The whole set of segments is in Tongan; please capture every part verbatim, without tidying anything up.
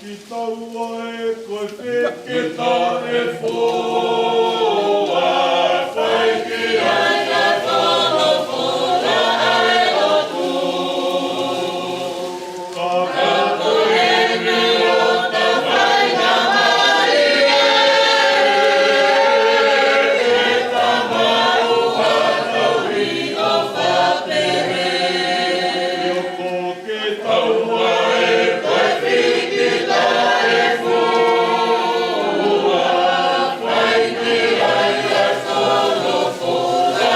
Kitaua ē ko e feketa ʻe fua, fai ki ai ʻa e folofola ʻa e ʻOtua. Ka ko e meʻa ʻoku ta faingamālie ʻe ta maʻu ha tauhi ʻofa pehē. Ko kitaua ē ko e feketa ʻe fua, fai ki ai ʻa e folofola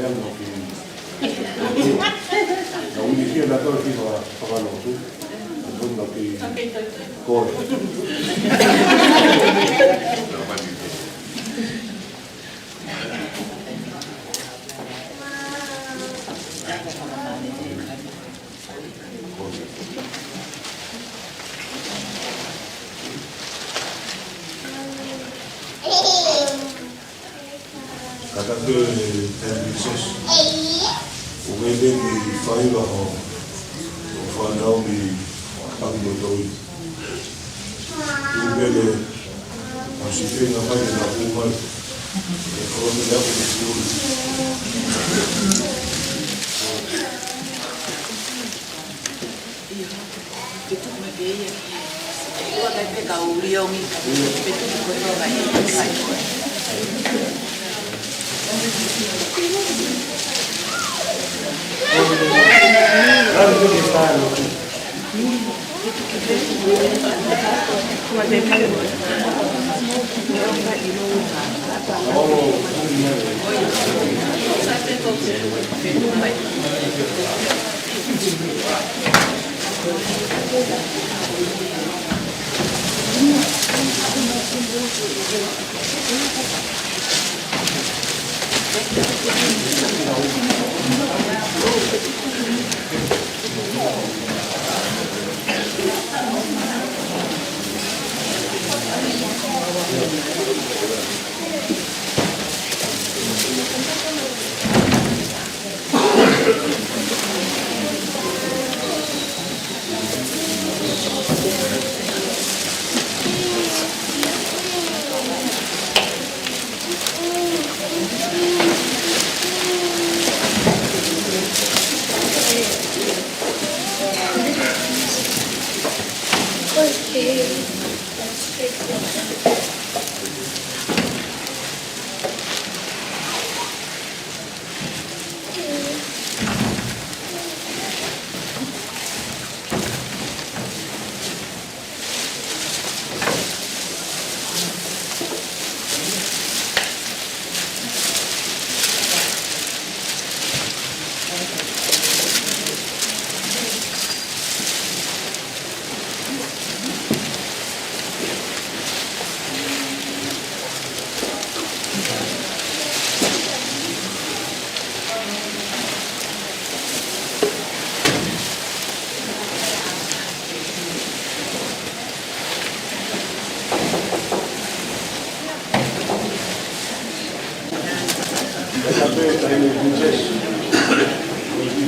Naʻa ku ʻi heni ʻi he faʻahinga lotu. Naʻa ku ʻi heni ʻi he kole. Ka ta ke tēniti sesi. ʻO ke te ki faiva ho, ho fānau ni paki mo toi. Ipele, ʻo si fenga mai na ku mai. E kolo me na ku mai.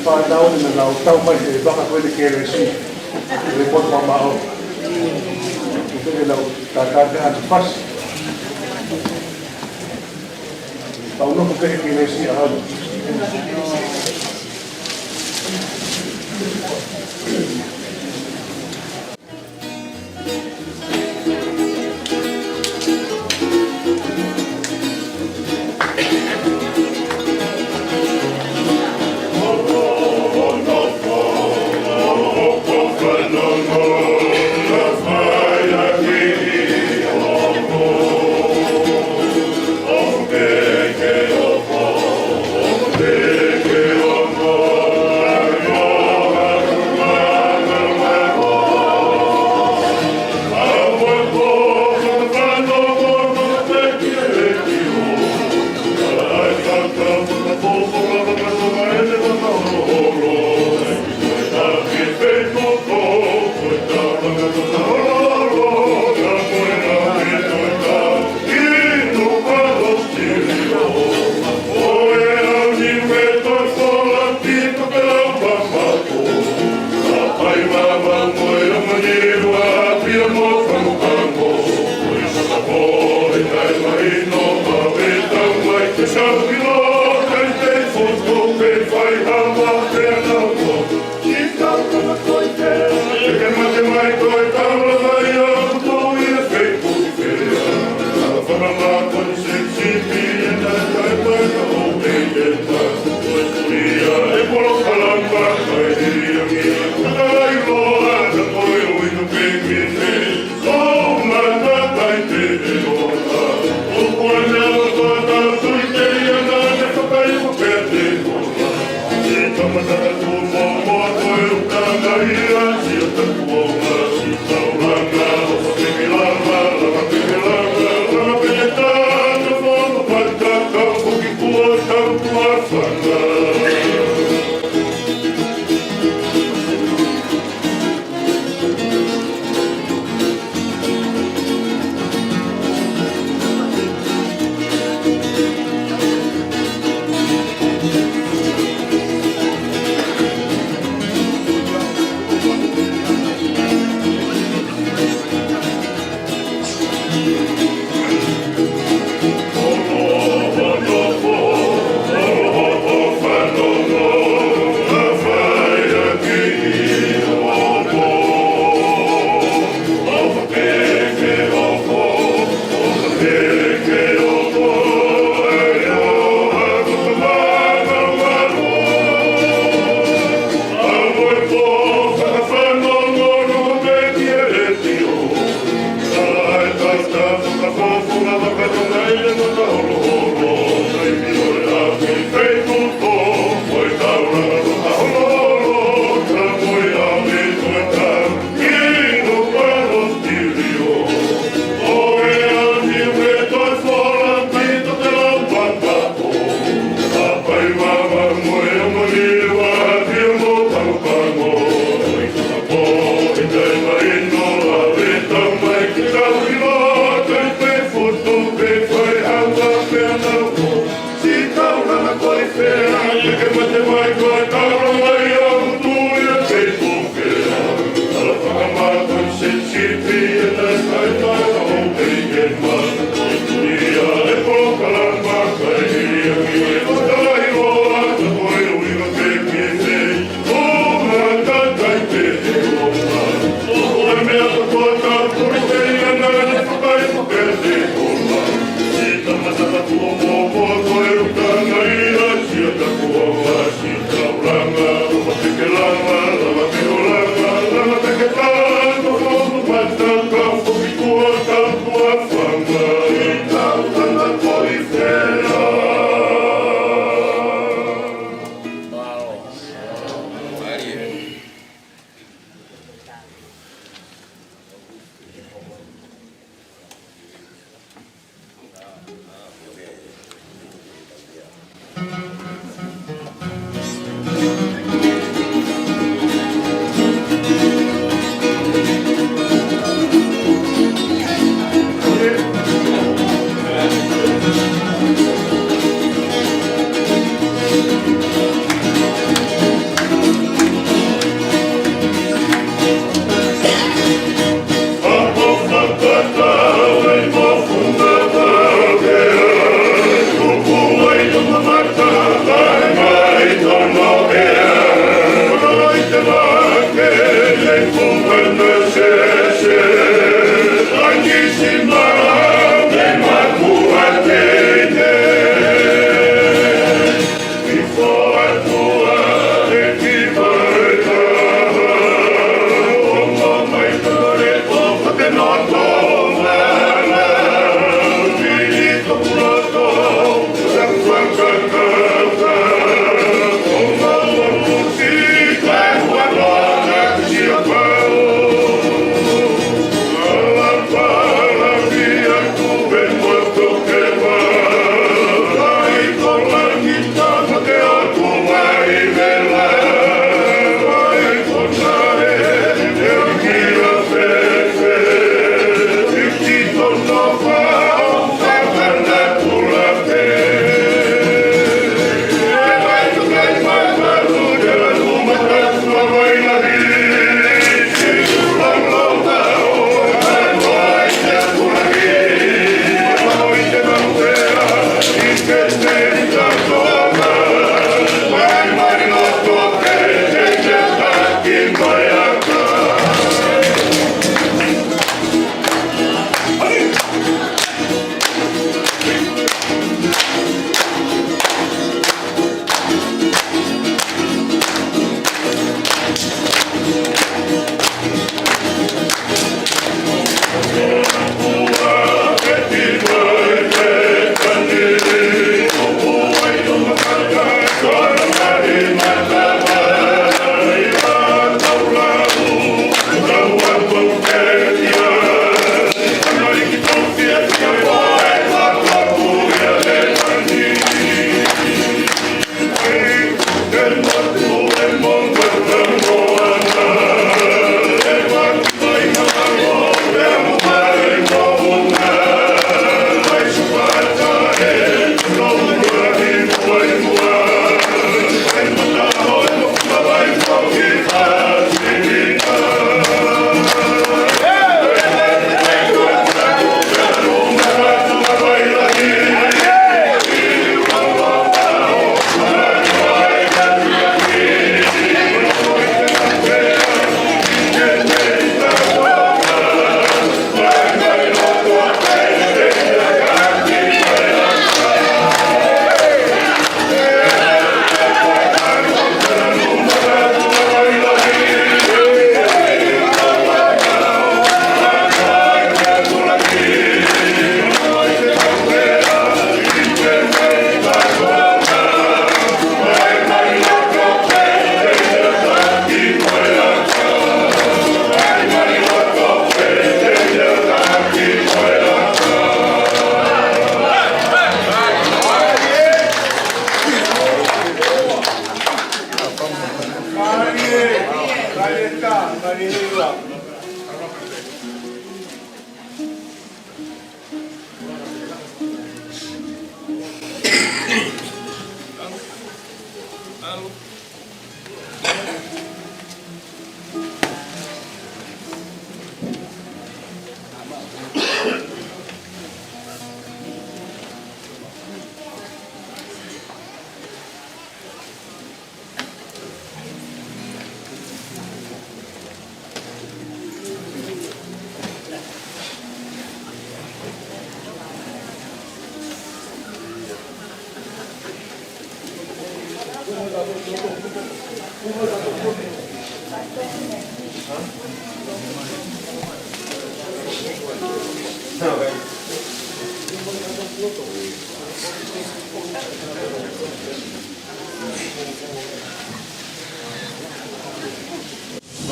Fānau ni naʻa nau tau mai he vaka ko eni kelesi. Ko e potu mamaʻo. Ko e nau tātātaha atu pasi. Tau nofo pē he kelesi ʻaho ni.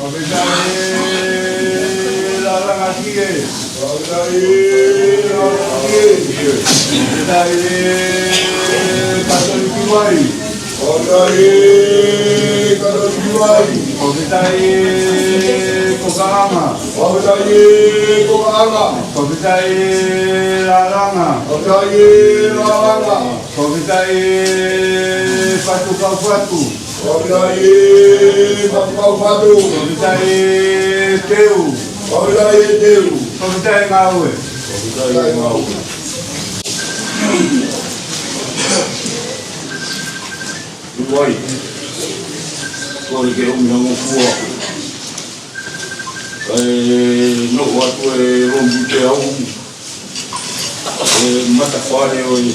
Fakafetaʻi Lālanga Kie. Fakafetaʻi Lālanga Kie. Fakafetaʻi Katoliki Vai. Fakafetaʻi Katoliki Vai. Fakafetaʻi Kokaʻanga. Fakafetaʻi Kokaʻanga. Fakafetaʻi Lālanga. Fakafetaʻi Lālanga. Fakafetaʻi Fatu Kau Fatu. Fakafetaʻi Fatu Kau Fatu. Fakafetaʻi Teu. Fakafetaʻi Teu. Fakafetaʻi Ngāue. Fakafetaʻi Ngāue. Vai. Kole ke ʻomi ha ngofua. ʻE noʻo atu e lomi pē au. ʻE matafale ʻo e.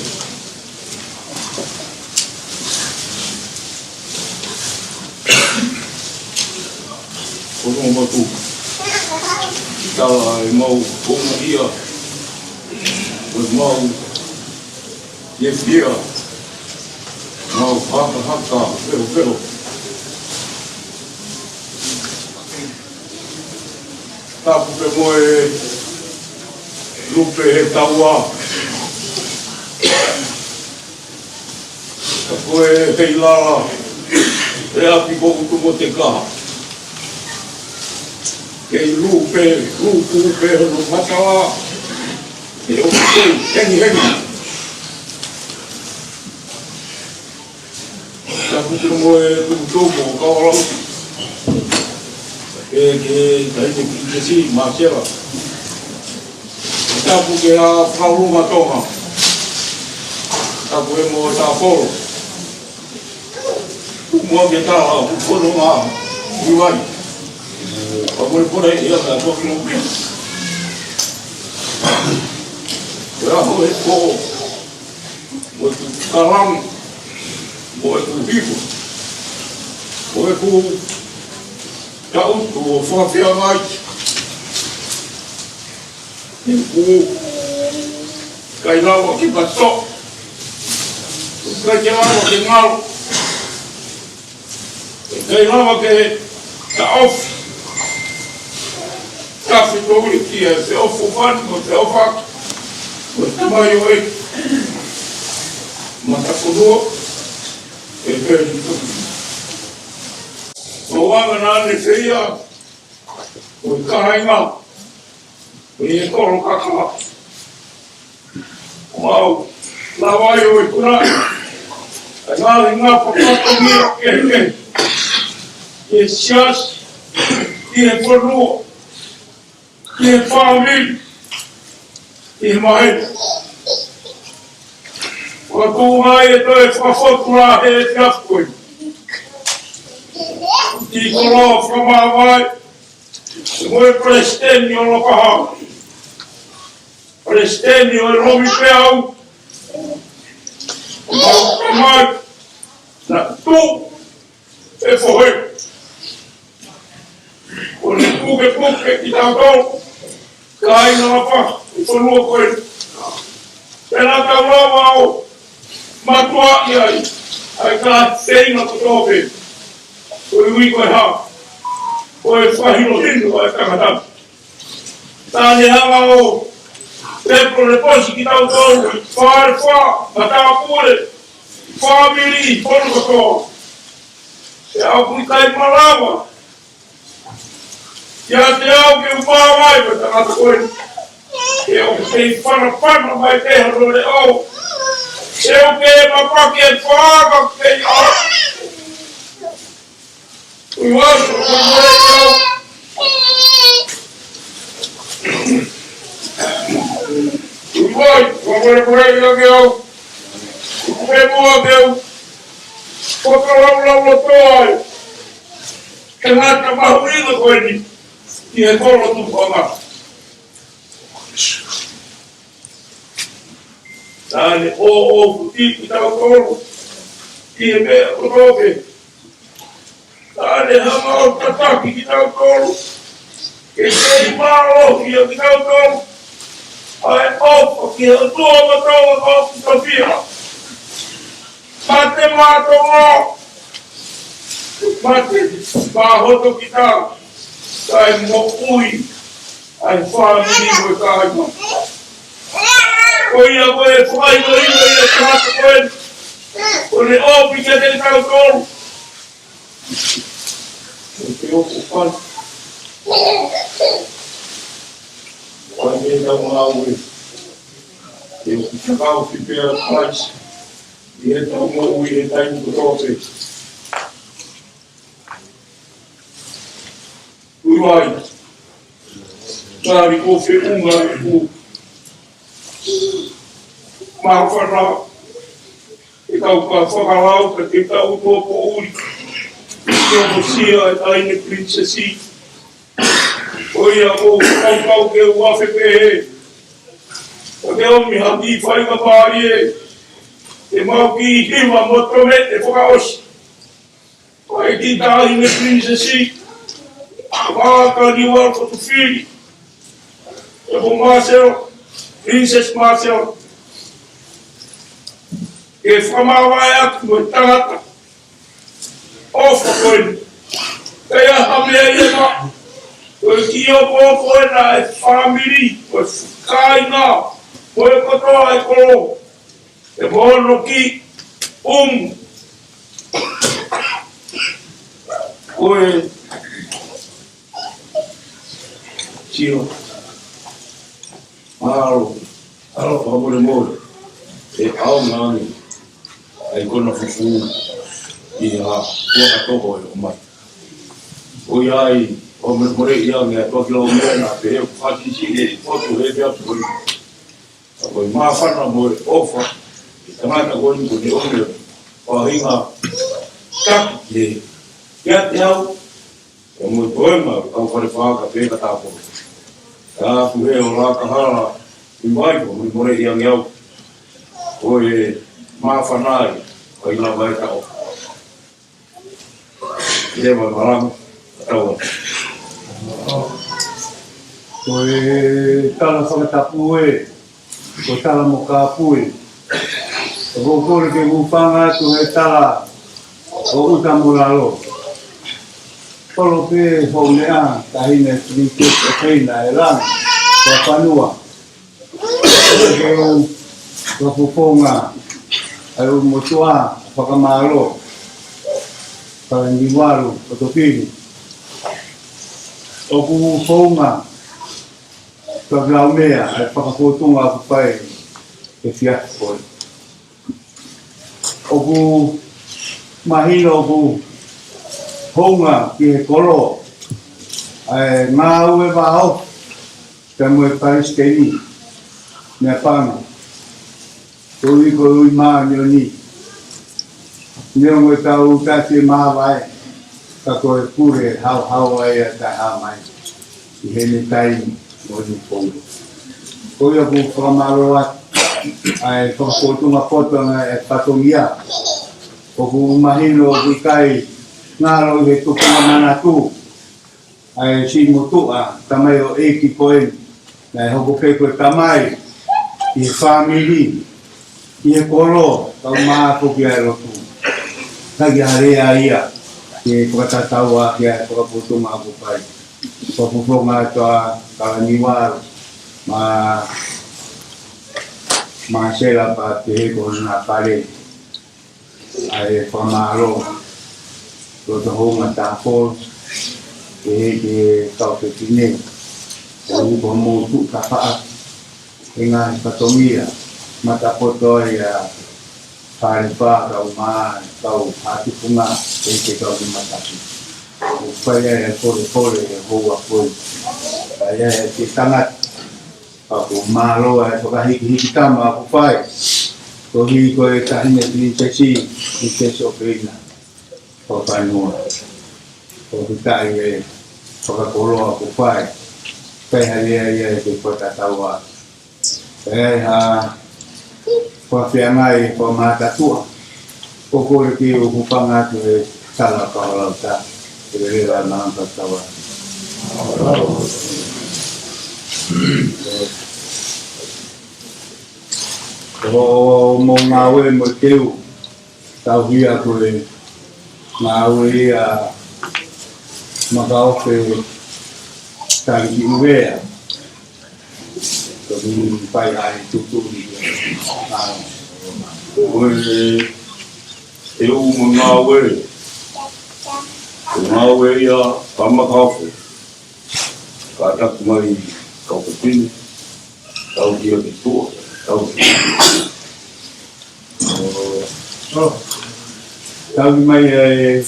Ko Motu. Tala e mau konga ia, ko e mau ia fia, mau haka haka, pero, pero. Tapu ke mo e lupe he taua. Ka ko e heilala, e api ko utu mo te kaha. Kei lupe, lupe, lupe, lupe, matala. E o kei, hengi, hengi. Tapu ke mo e tukutuku, ka ola. Ke, ke, ka ite ki te si, ma sela. Tapu ke a fakalunga Tonga. Tapu e mo ta folo. Mo ke ta, fono ma, i vai. Ka mo e pora ia ka ko ki no pe. Ko e aho e ko. Mo e ku kalang. Mo e ku hiku. Mo e ku tau tu o fakafea mai. He ʻoku ʻikai lava ke pato. ʻIkai ke lava ke ngalo. ʻIkai lava ke taʻofi. Tafi tō ʻi kia te ofo fani, mo te ofa. Mo te mai o e. Matakunua. E peri tō. Ko wanga nane feia. Ko e kāinga, ko e kolo kakala. Mau, lava ai ʻo e kuna, ʻa e ngaahi ngāue fakapatongia kehekehe. Ki he siasi, ki he fonua, ki he fāmili, ki he maheni. Ko e tuʻu mai e toe fakafotu lahi he efiafi ko eni. Ki he kolo fakamāvae, mo e Palesiteni ʻo Lokaha. Palesiteni ʻo e Lomipeau. Mau mai, na tu, e fohe. Ko e pukepuke kitautolu. Kāinga Lapa, ʻi he fonua ko eni. Pea naʻa tau lava ʻo mātuʻaki ai, ʻa e kāinga kotoa pē. Ko e ui ko e hā. Ko e fakahinohino ʻa e tangata. Naʻa ne hanga ʻo pepo le posi kitautolu, fale fā, matāpule, fāmili, fonua kotoa. Pea ʻoku ʻikai malava. Ia te au ke u māvae mo e tangata ko eni. Ke u kei fanafana mai ke hano le au. Ke u ke mapaki e fāka kei au. Ui wai, ui wai, ui wai. Ui wai, ui wai, ui wai, ui wai. Ui wai, ui wai. Ko ka lau lau lau toa e. Ke ngata mahuʻinga ko eni ki he kolo tupuʻanga. Naʻa ne ʻoʻofa ʻi kitautolu ʻi he meʻa kotoa pē. Naʻa ne hanga ʻo tataki kitautolu. Ke kei mālohi ʻa kitautolu. ʻA e ʻofa ki he ʻOtua mātuʻa ʻoku tofia. Mate mātuʻa. Mate mātuʻa kita. Kae moʻui ʻa e fāmili mo e kāinga. Ko ia ko e fakaʻiloʻilo ia ʻa e tangata ko eni. Ko ʻene ʻofa kiate kitautolu. Ko e ʻofa fai. Ko e meʻa ʻoku mau ʻi he ʻoku tau fai pē ʻa Kalaisi. ʻI heʻetau moʻui he taimi kotoa pē. Ui wai. Tali ko feʻunga ʻoku māfana. ʻE kau ka fakalau ka te kau tō poʻuli. Ke o ko sia e taine princess. Ko ia ko kau kau ke ua fe pehē. Ko te omi haki fai ka pālie. Te mau ki hima mo tome te fakaʻosi. Ko e ki tahi me princess. Kalaniualu Kotofili, ʻe ko Maseo, Princess Maseo, ke fakamāvae atu mo e tangata ʻofa ko eni. Pea ʻi ai ha meʻa ia ma, ko e kiʻi ʻofa ko ena ʻa e fāmili, ko e kāinga, ko e kotoa e kolo, ʻe mono ki ʻumu. Ko e sio. Mālō, mālō fakamolemole. ʻE ʻaonga ange ʻa e konafufū ʻi ha kuakatoko ʻe ʻomai. ʻOiauē, ʻoku molemoleʻi ange ʻa e toki lau meʻa na pē ʻoku fakisi ʻe fotu he pea pui. Ka ko e māfana mo e ʻofa ʻa e tangata ko eni ko e ʻomi ʻo hinga taki ke kiate au, ʻa e motuʻa ʻo e kau Fale Faka pē ka tāpolo. Ka ʻoku he ʻola ka hala ʻi mai ko e molemoleʻi ange au. Ko e māfana ai, ʻai lava e tau. Leva malanga, tau. Ko e tala fakatapu ē, ko e tala mo kāpui. ʻOku ou kole ke u hūfanga atu he tala ʻo ʻuta mo lalo. Kolo pē hoʻo meʻa, taʻahine Princess ʻo Peina ʻe Lana, ko Fanua. Ke u fakafofonga ʻa e ʻū motuʻa fakamālō, Kalaniualu Kotofili. ʻOku founga, ka lau meʻa, ʻa e fakafōtunga ʻoku fai he efiafi ko eni. ʻOku mahino ʻoku hounga ki he kolo ʻa e ngāue vāofi pea mo e palesiteni, meʻapango. Ko e ui, ko e ui māʻoniʻoni. Neongo ʻetau tafe māvae, ka ko e pule haohaoa ia ʻa e taʻehāmai ʻi heʻene taimi mo ʻene founga. Ko ia ʻoku fakamālō atu ʻa e fakafōtunga poto ʻa e fatongia. ʻOku mahino ʻoku ʻikai ngalo ʻi he tupuʻanga manatu ʻa e siʻi motuʻa tamaioʻeiki ko eni, naʻe hoko pē ko e tamai ʻi he fāmili, ʻi he kolo, kau mātuʻa ki ai lotu. Ka ki a lea ia, ke fakatatau ʻaki ʻa e fakafōtunga ʻoku fai. Fakafofonga atu ʻa Kalaniualu, mo, mo Sela pea pehē ko Nāpale. ʻA e fakamālō, loto hounga tāpolo, ke, ke kau fefine, ʻa e ʻū ko mou tuʻu tafaʻaki, ʻi he ngaahi fatongia, matapoto ai ʻa Fale Faka, kau mā, kau ʻa tupunga, ke, ke kau ki mataki. ʻOku fai ai ʻa e kolekole ʻa e houa ko eni. Fai ai ʻa e tangata, ʻoku mālō ʻa e fakahikihiki tama ʻoku fai. Koeʻuhi ko e taʻahine Princess, Princess ʻo Peina, ʻo Fanua. ʻOku taʻe ʻi ai e fakakoloa ʻoku fai. Kae hale ai ʻa e ke fakatatau ʻa. Kae ʻi ai ha fakafeangai, fakamātatuʻa. ʻOku ou kole ke u hūfanga atu he tala kahalau ta, ke lele la nang ka tawa. Ko hoʻomou ngāue mo e teu, tauhi ʻa ko e ngāue ia makaofe tali ki ʻUvea. Ko e fai ai tutu ni. ʻA, ko e, ʻe ʻū mo ngāue. Ko e ngāue ia ka makaofe. Kātaki mai kau pepini. Tau kia ki tua. Tau kia. ʻO, tau ki mai ʻa e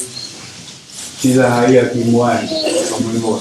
sila ia ki muʻa ni, ka moʻi moa.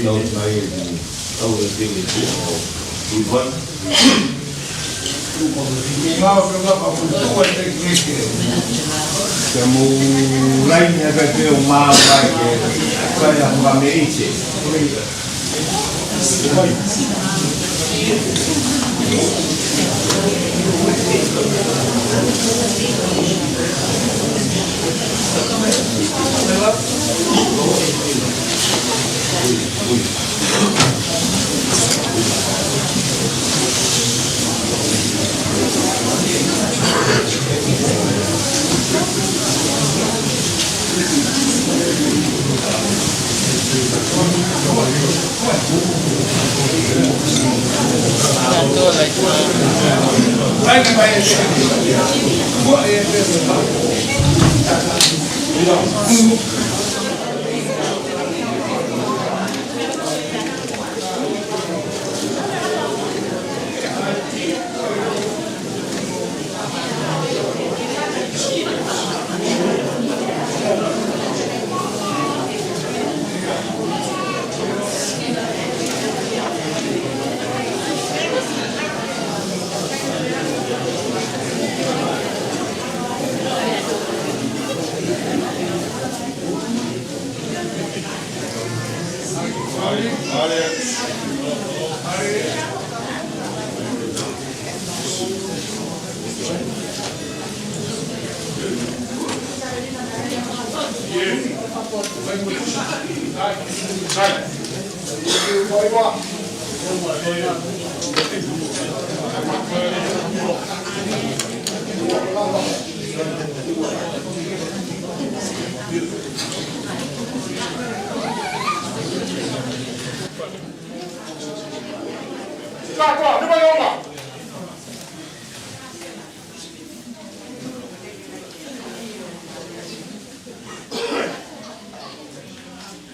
Tau mai e ki. Tau e ki, ki, ki. Ui, vai. Ke mou laine pē pea mou ō mai ke fai ha meʻa ʻi he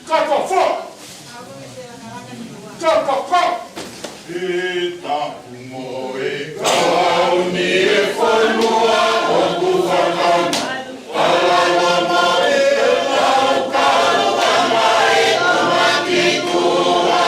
Kaka fo. Kaka fo. E tapu mo e kau ni e fonua ʻoku fakana. Ala mo e kau kau mai o maki tua.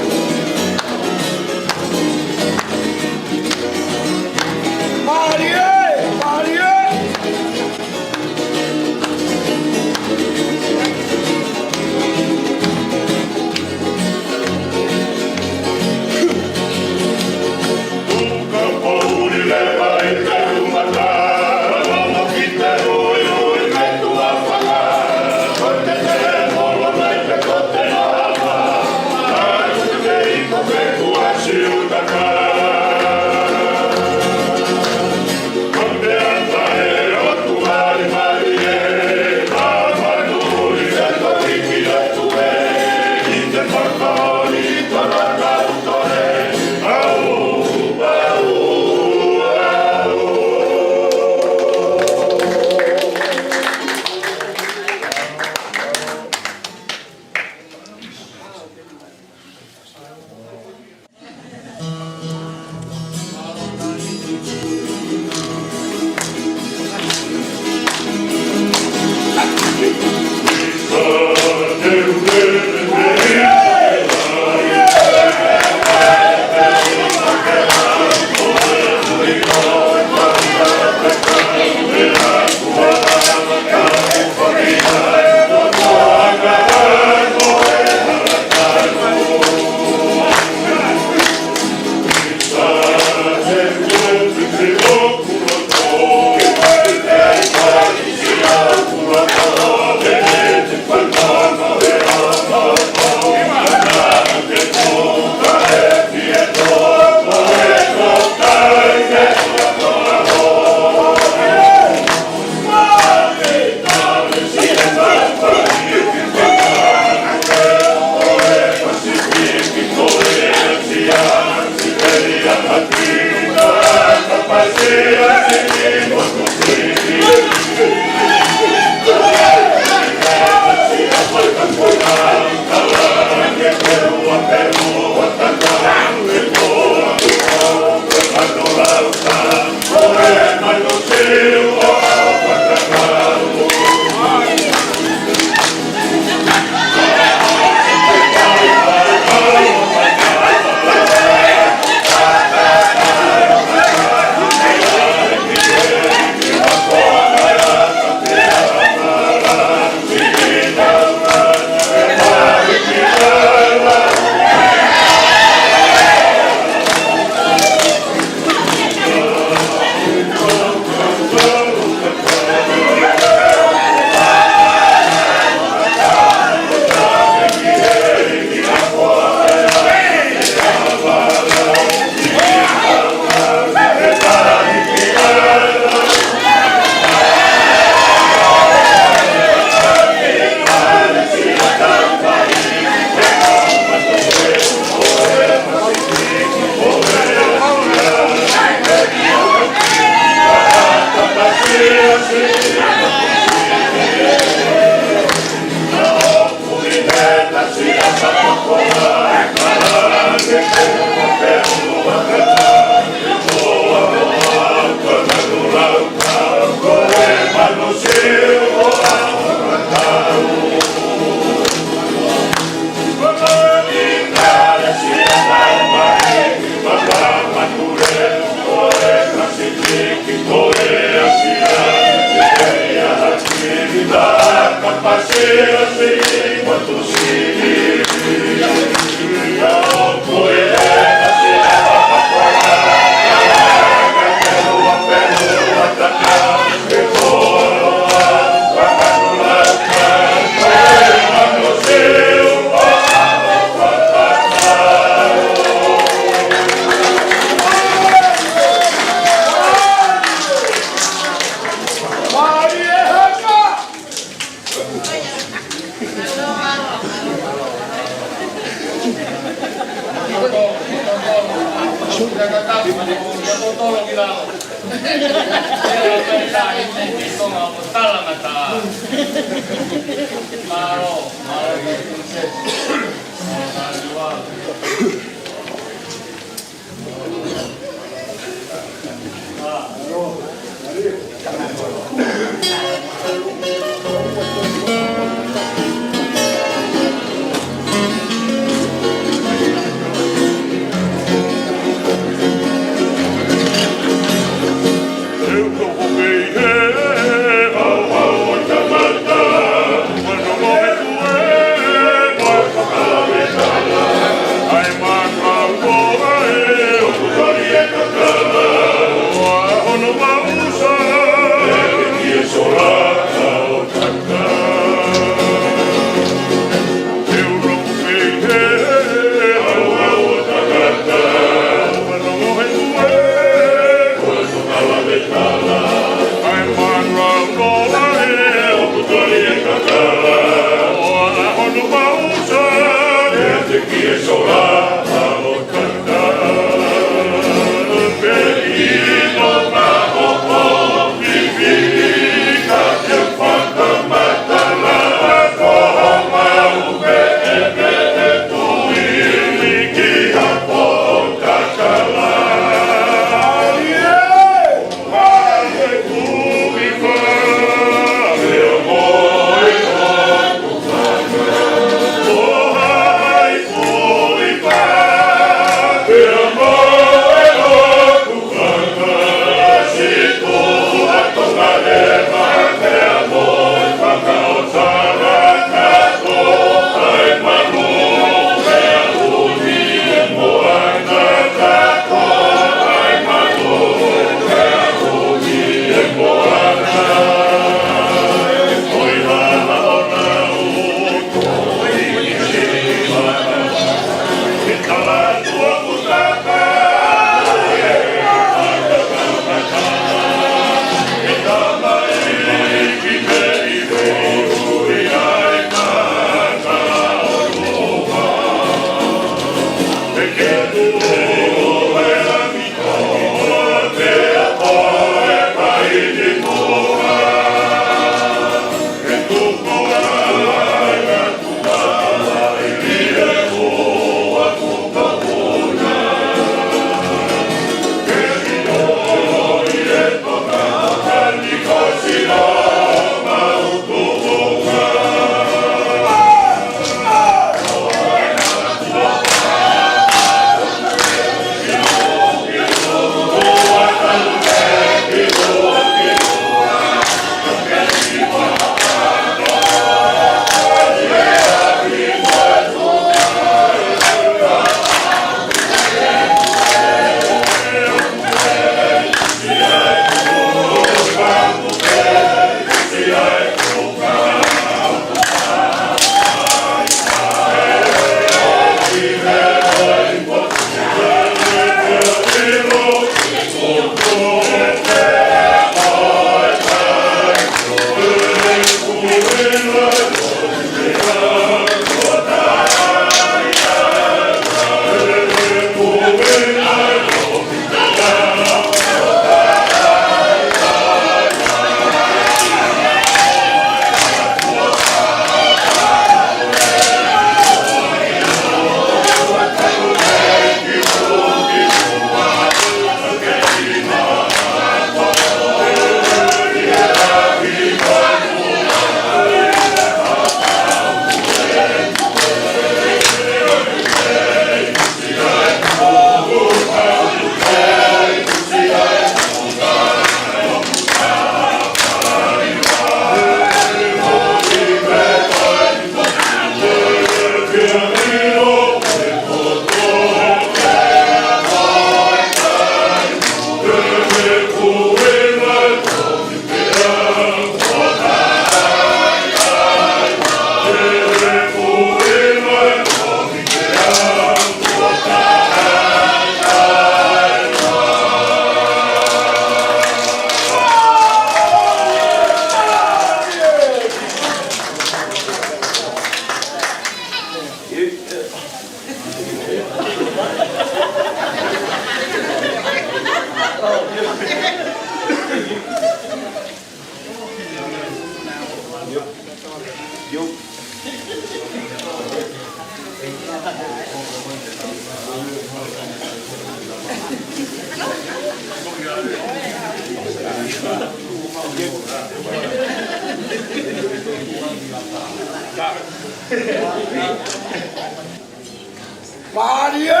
Mālie,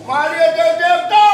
mālie teuteu tā.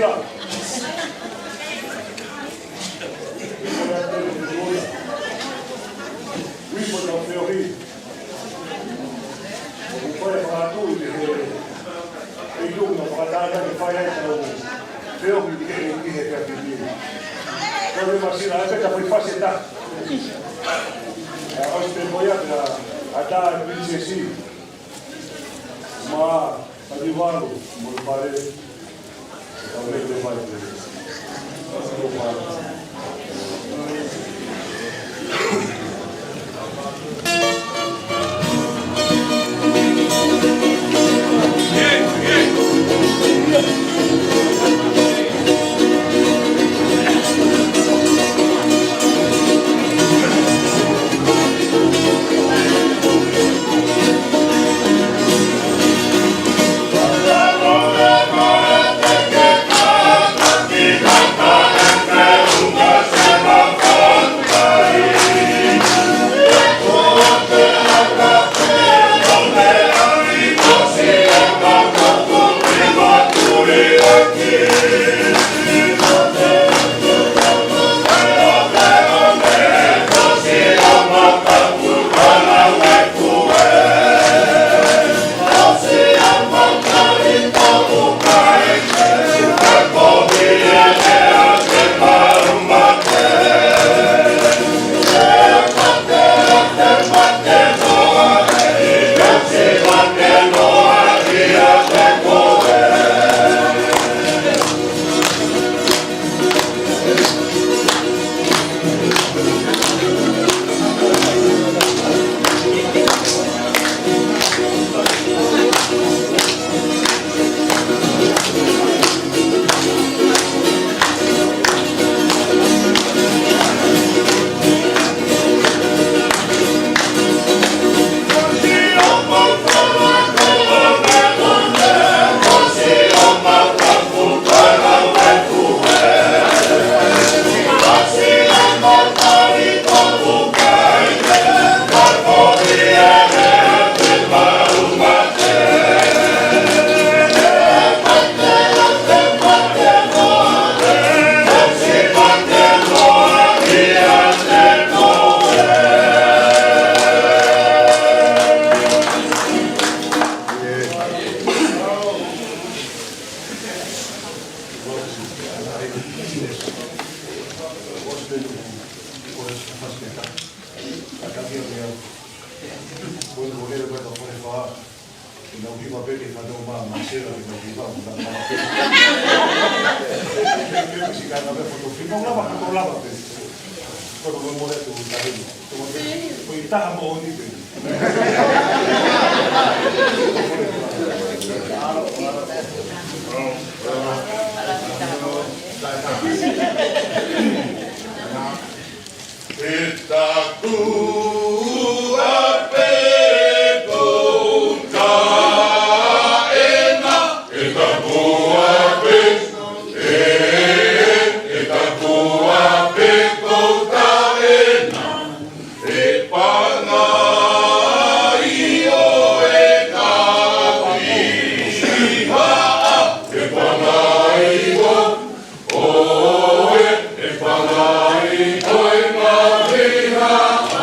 Ui, ko e feohi. ʻOku ou fakaʻatu ʻi he, ʻi he ʻilunga fakatātā ke fai ai ʻetau feohi ki he, ki he kapiti. Ko e masina, ʻai pē ka fai fasi ta. ʻA, ʻosi pē ko ia pea ʻatā e Pilinisesi. Mā, Tanivalu, mo e pale. Ko e lele pē ka fale fā. Ke nau hiva pē ke fanongo mai, Masela ke nau hiva, ke nau lava pē. Ke, ke, ke, ke, sika na pē foto fino, lava, foto lava pē. Ko e mole tu tahi. Ko e taha moʻoni pē. ʻE taku ʻapi ko Taʻena, ʻe taku ʻapi, ʻe, ʻe taku ʻapi ko Taʻena, ʻe Pangai ʻo e Kavihaʻa, ʻe Pangai ʻo ʻOe, ʻe Pangai ko e Kavihaʻa,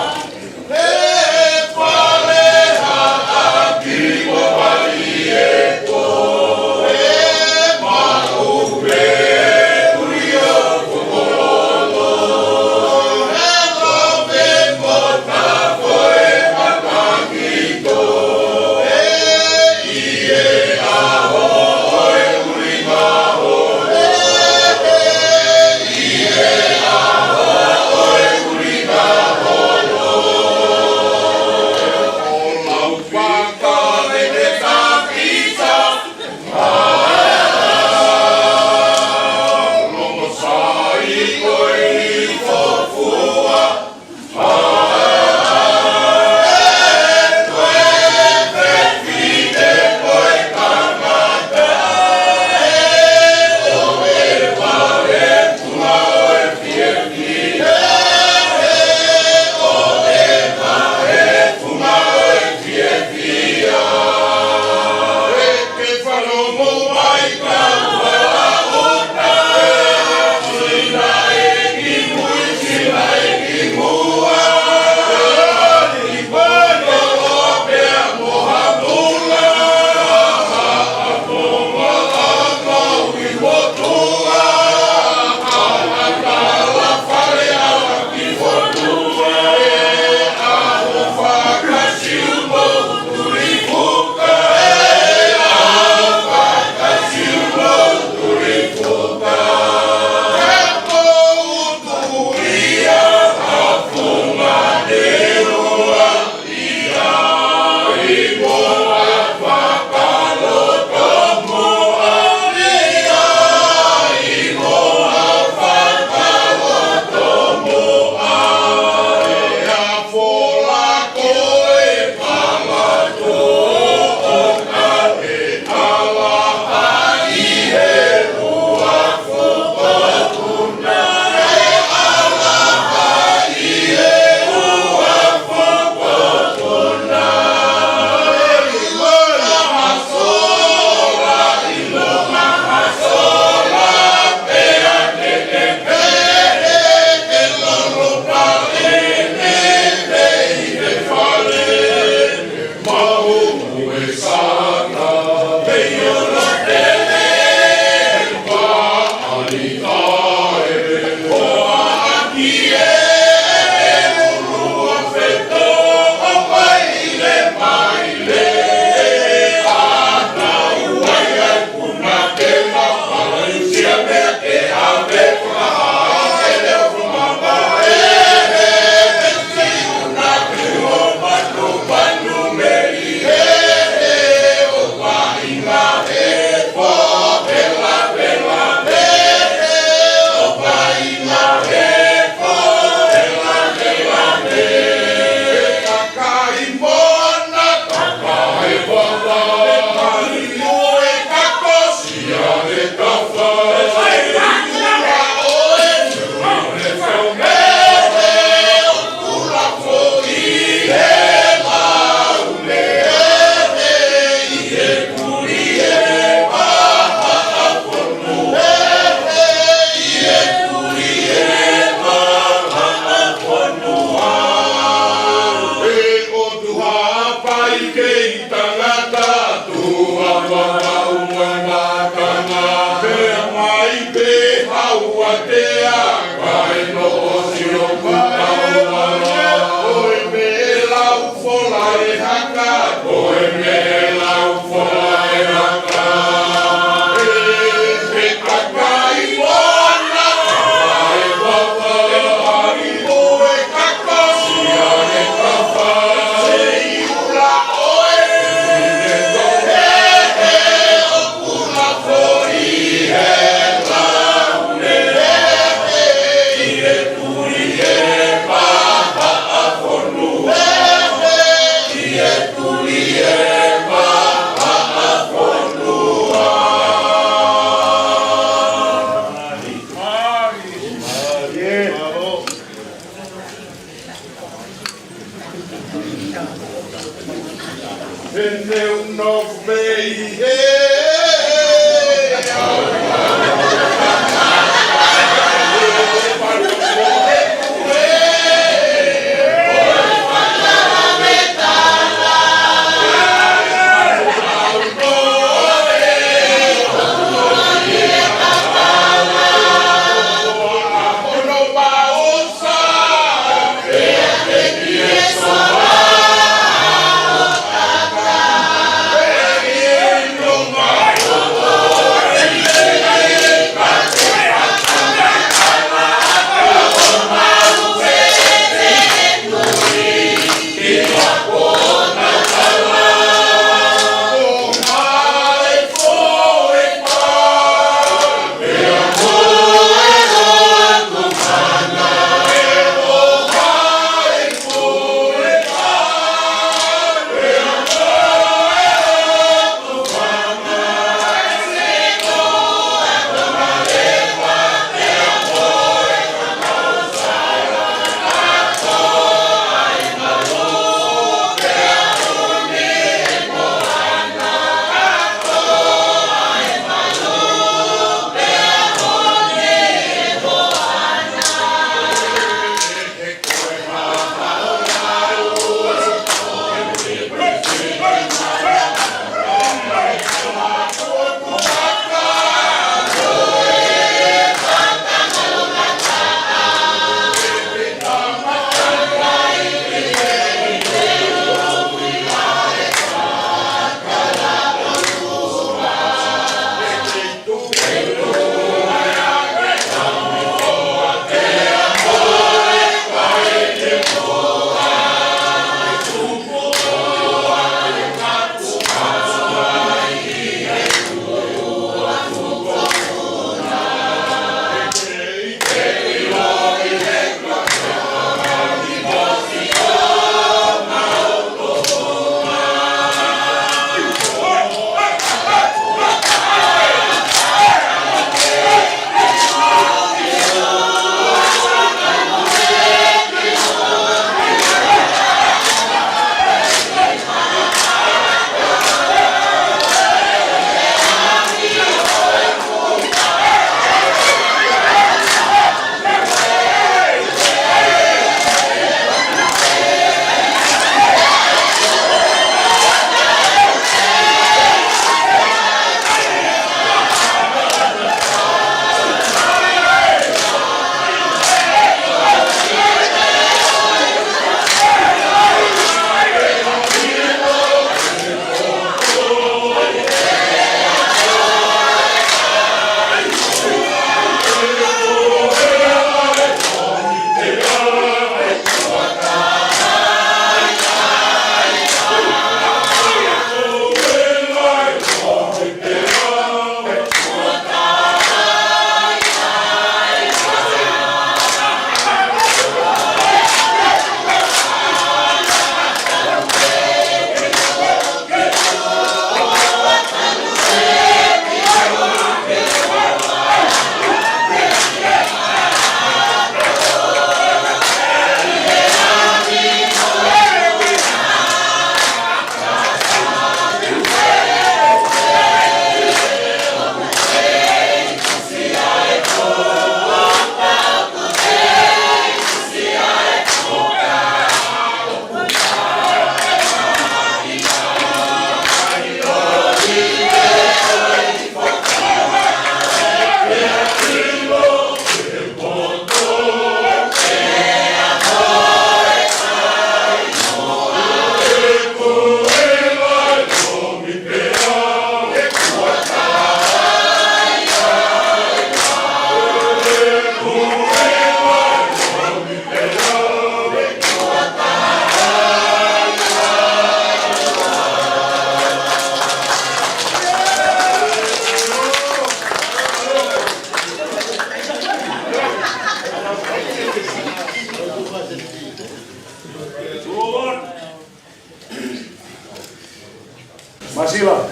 Masila.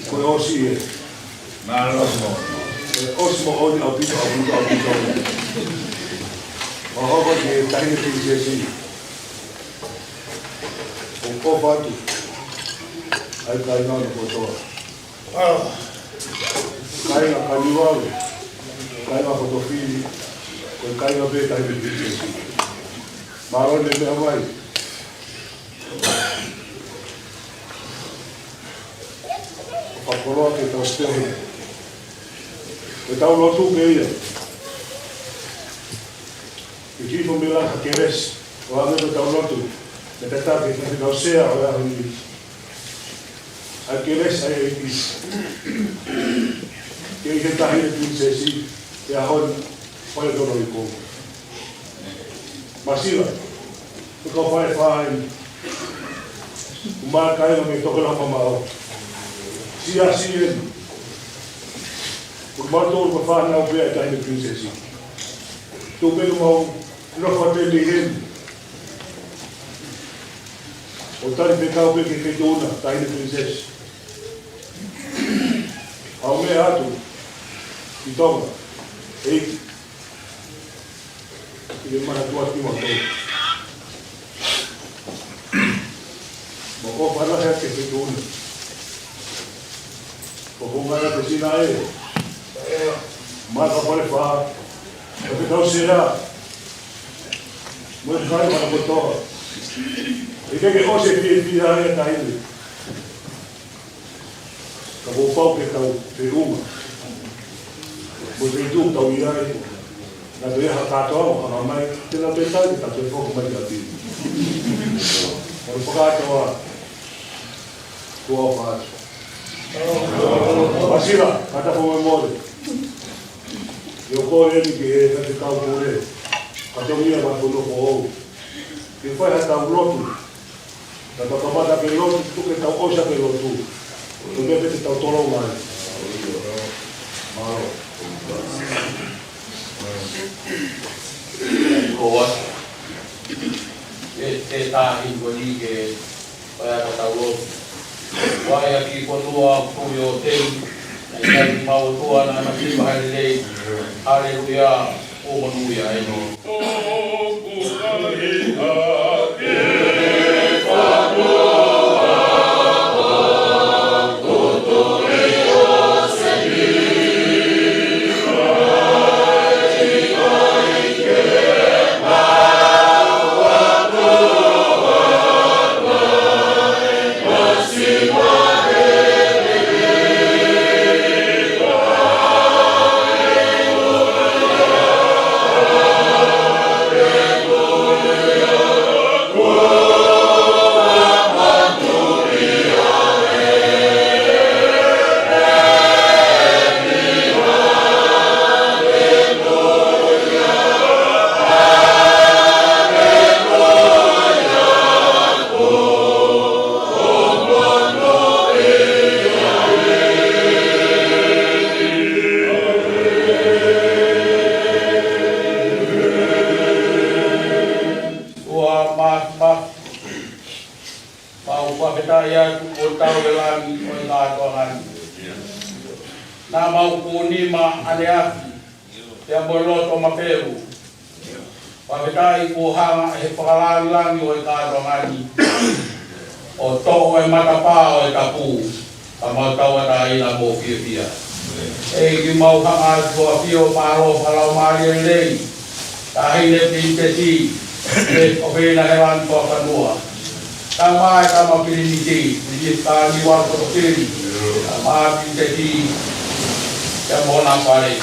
Ko e ʻosi ē. Mālō. ʻE, ʻosi moʻoni ʻaupito, ʻaupito, ʻaupito. ʻO hoko ki he taʻahine Pilinisesi. ʻOfa atu ʻa e kāinga ʻo e kotoa. Kāinga Kaniualu, kāinga Potofili, ko e kāinga pē Taʻahine Pilinisesi. Mālō e meʻa mai. ʻOku fakakoloa ke tau feohi. Ke tau lotu ke ia. Ke kifo mei langi ha kelesi, ʻo ʻave ke tau lotu, ke tataki, ke tau sea ʻo e ʻaho ni. ʻA e kelesi ʻa e ʻEiki. Ke ʻi he Taʻahine Pilinisesi, he ʻaho ni, fai tolo i ko. Masila, ko e kau fai fai, ʻumaʻā e kāinga mei Tokelau mamaʻo. Siasi eni. Ko kimautolu ko e fānau pē ʻa e Taʻahine Pilinisesi. Tuku pē ke mau nofo atu mei heni. ʻO tali fekau pē ki he feituʻu na, Taʻahine Pilinisesi. ʻA e meʻa atu ki Tonga, ʻEiki, ʻi he mana tuʻa ki mautolu. Mau ʻofa lahi atu ki he feituʻu na. Ko e konga ia ko Sinaʻe, Makapalefā, ʻo ke tau sea, mo e kāinga kotoa. ʻIkai ke ʻosi e fiefia ʻa e taʻahine. Ka kuo pau ke tau feʻunga. Mo e feituʻu tau ʻi ai. Naʻa tau ʻi ai ha kātoanga ʻo hanga mai, te nau pehē ke tau toe foki mai ki ʻapi. Mo e fakakātoa, tuʻa ʻofa atu. Masila, kātaki fakamolemole. ʻIo, kole eni ki he Faifekau Pule, ka tau ia mai ko no ko ou. Ke fai ha tau lotu. Ka tau kamata ke lotu, tuku ke tau ʻosi ke lotu. Ko e meʻa pē te tau tolonga ai. Mālō. Ko ua. E, e tahi ko ni ke fai ha tau lotu. Vaea ki he ʻOtua ʻoku tui ʻo teu. ʻIkai ke mau ʻOtua naʻa na siva hai lelei. Haleluia. ʻO monūʻia eni. Ua ma, ma, mau fakafetaʻi atu ʻo tau e langi ʻo e kātoanga ni. Naʻa mau kuni ma ane afi, pea mo loto mapelu. Fakafetaʻi kuo hanga ʻe he fakalangilangi ʻo e kātoanga ni ʻo toʻo e matapā ʻo e tapu, ka mau tauʻatāina mo fiefia. ʻEiki mau hanga atu ʻo ʻafio mālō fakalaumālie lelei, Taʻahine Pilinisesi, ʻe ʻofeina he langi fakafanua. Tama e tama pilinisi, pilinisi Kaniualu Potofili. Tama pilinisi, tama ʻo na fale.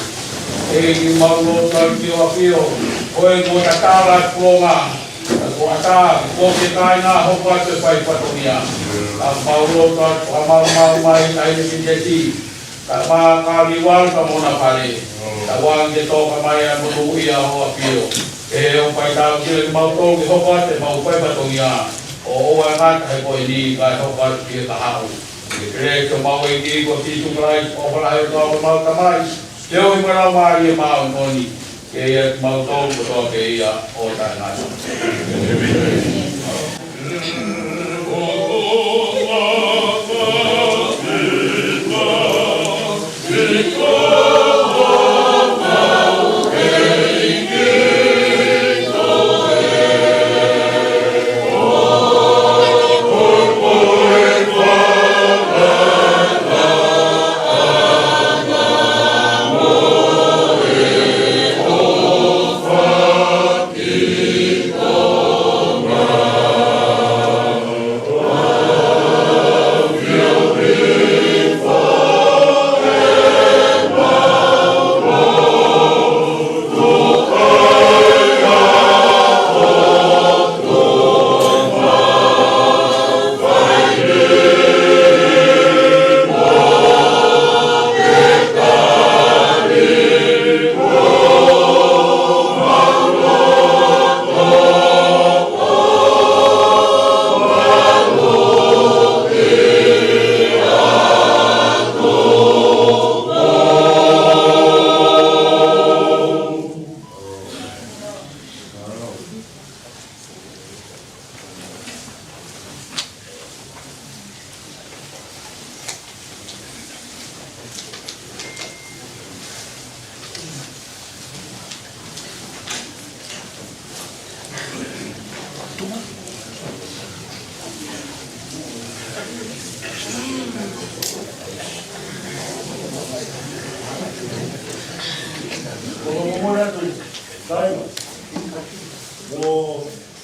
ʻEiki mau lotu atu ki ho ʻAfio, ko e kuo tatala e kuonga, ka kuo ʻatā, ko e kāinga hoko atu e fai fatongia. Ka mau lotu atu, ka mau mau mai, Taʻahine Pilinisesi. Tama Kaniualu ka mo na fale. Tauange ke toka mai ʻa e monūʻia ho ʻAfio. Ke ʻo fai tau kile ke mau tau ke hoko atu ʻemau fai fatongia. ʻO ʻoua ʻe ngata he ko eni kae hoko atu ki he kahaʻu. Ke pele ke mau ʻEiki ko Sīsū Kalaisi, ʻofa lahi ʻa e ʻOtua ko homau Tamai. Ke ʻomi mo e Laumālie Māʻoniʻoni. Ke ʻiate kimautolu kotoa pē ia ʻo taʻengata.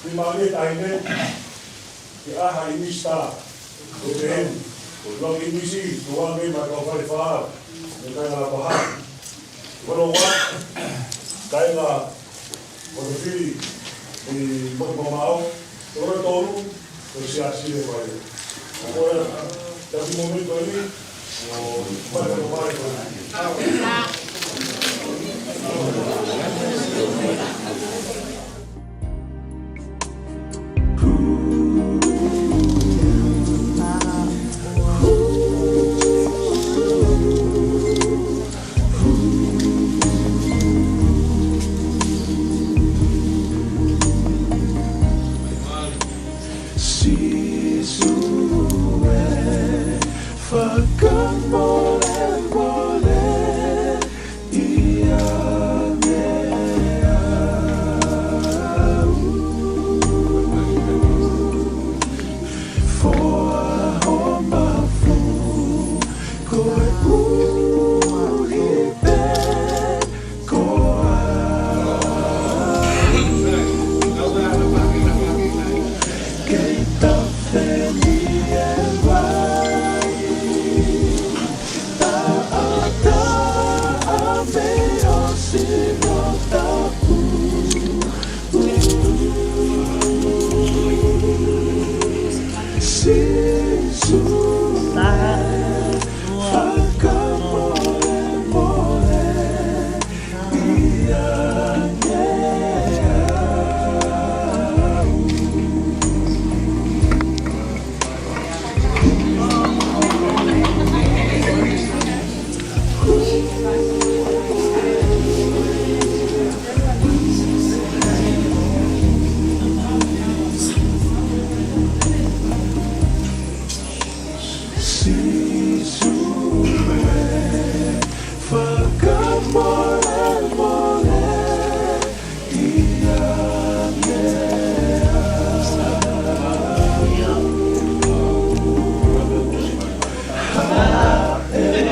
Ni mali taine, ke ʻaha ʻi Mista, ko te en, ko te ʻi Misi, ko ua me ma kau fale fā, me kai ngala paha. Wano wa, kai ngā, ko te fili, ʻi Motu Mamao, ko te tolu, ko te siasi le mai. Ko ia, tapu mo me ko ni, Sīsū ē, fakamolemole ia meʻa au. Foa ho mafu, koeʻuhi pē ko au. Kei tafe ni e vai, taʻataʻa mei ho sino tapu. Sīsū ē, fakamolemole ia meʻa au. Sīsū ē, fakamolemole ia meʻa au. Haʻele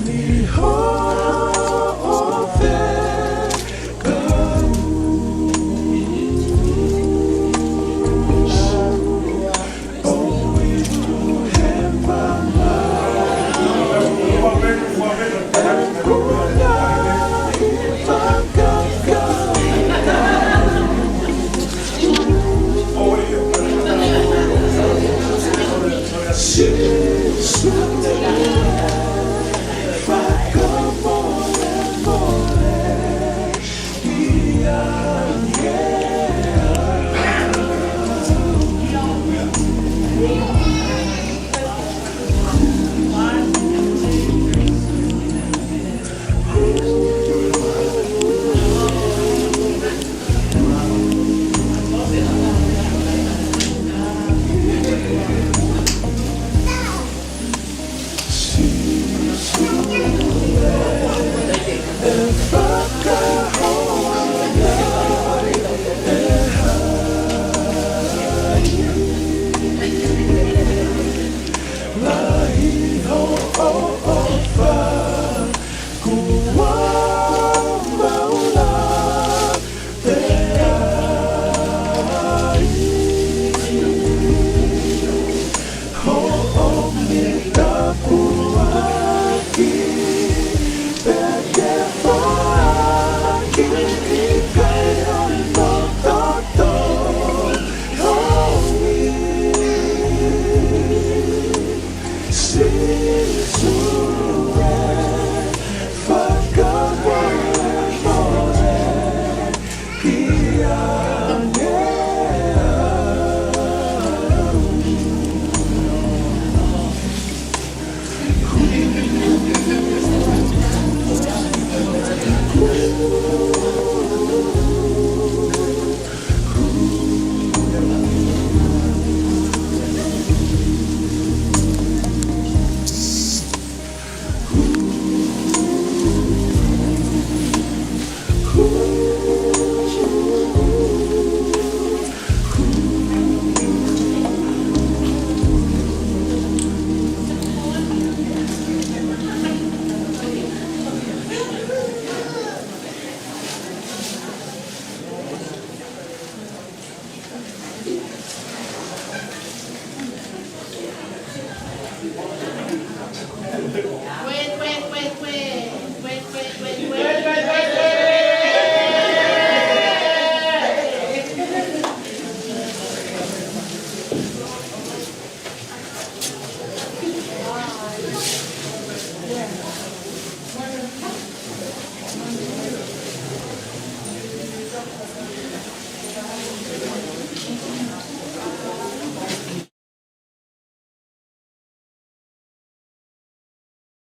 ʻi hoʻo fekau.